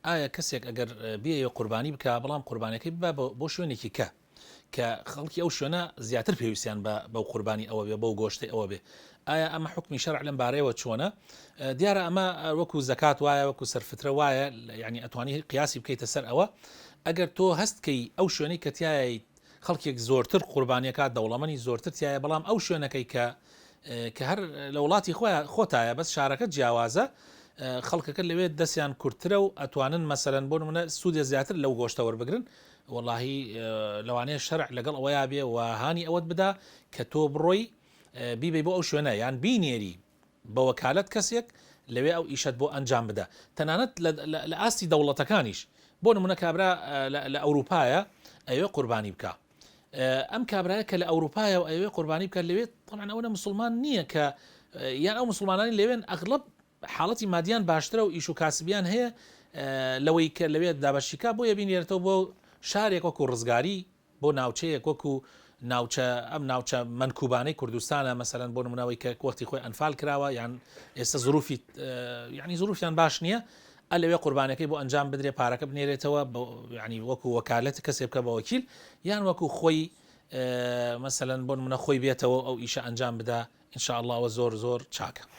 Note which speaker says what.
Speaker 1: ئایا کەسێک ئەگەر بیەوێ قوربانی بکا بەڵام قوربانەکەی ببا بۆ شوێنێکی کە کە خەڵکی ئەو شوێنە زیاتر پێویستیان بە بەو قوربانی ئەوە بێ بەو گۆشتەی ئەوە بێ ئایا ئەمە حکمی شەرع لەم بارەیەوە چۆنە دیارە ئەمە وەکو زەکات وایە وەکو سەرفترە وایە یعنی ئەتوانی قیاسی بکەیتە سەر ئەوە ئەگەر تۆ هەست کەی ئەو شوێنەی کە تایەیت خەڵکێک زۆرتر قوربانیەکات دەوڵەمەنی زۆرتر تایە بەڵام ئەو شوێنەکەی کە کە هەر لە وڵاتی خۆیان خۆتایە بەس شارەکە جیاوازە خەڵکەکە لەوێ دەستیان کورتترە و ئەتوانن مەسەرەن بۆ نمونە سوودێ زیاتر لەو گۆشتە وەربگرن وەڵاهی لەوانەیە شەرع لەگەڵ ئەوەیا بێ و هانی ئەوەت بدا کە تۆ بڕۆی بیبەی بۆ ئەو شوێنە یان بینێری بە وەکالەت کەسێک لەوێ ئەو ئیشەت بۆ ئەنجام بدا تەنانەت لە ئاستی دەوڵەتەکانیش بۆ نمونە کابرا لە ئەوروپایە ئەوێ قوربانی بکە ئەم کابرایە کە لە ئەوروپایە و ئەوێ قوربانی بکە لەوێ طبعا ئەوە مسلمان نییە کە یان ئەو مسلمانانی لەوێن ئەغلب حاڵەتی مادیان باشترە و ئیش و کاسبیان هەیە لەوەی کە لەوێ دابەشیکا بۆیە بینێرێتەوە بۆ شارێک وەکو ڕزگاری بۆ ناوچەیەک وەکو ناوچە ئەم ناوچە مەنکوبانەی کوردستانە مەسەلەن بۆ نمونەوەی کە وەختی خۆی ئەنفال کراوە یان ئێستا زروفی یعنی زروفیان باش نییە ئە لەوێ قوربانەکەی بۆ ئەنجام بدرێ پارەکە بنێرێتەوە ینی وەکو وەکالەت کەسێ بکە بە وەکیل یان وەکو خۆی مەسەلەن بۆ نمونە خۆی بێتەوە ئەو ئیشە ئەنجام بدا ان شاء اللە ئەوە زۆر زۆر چاکە.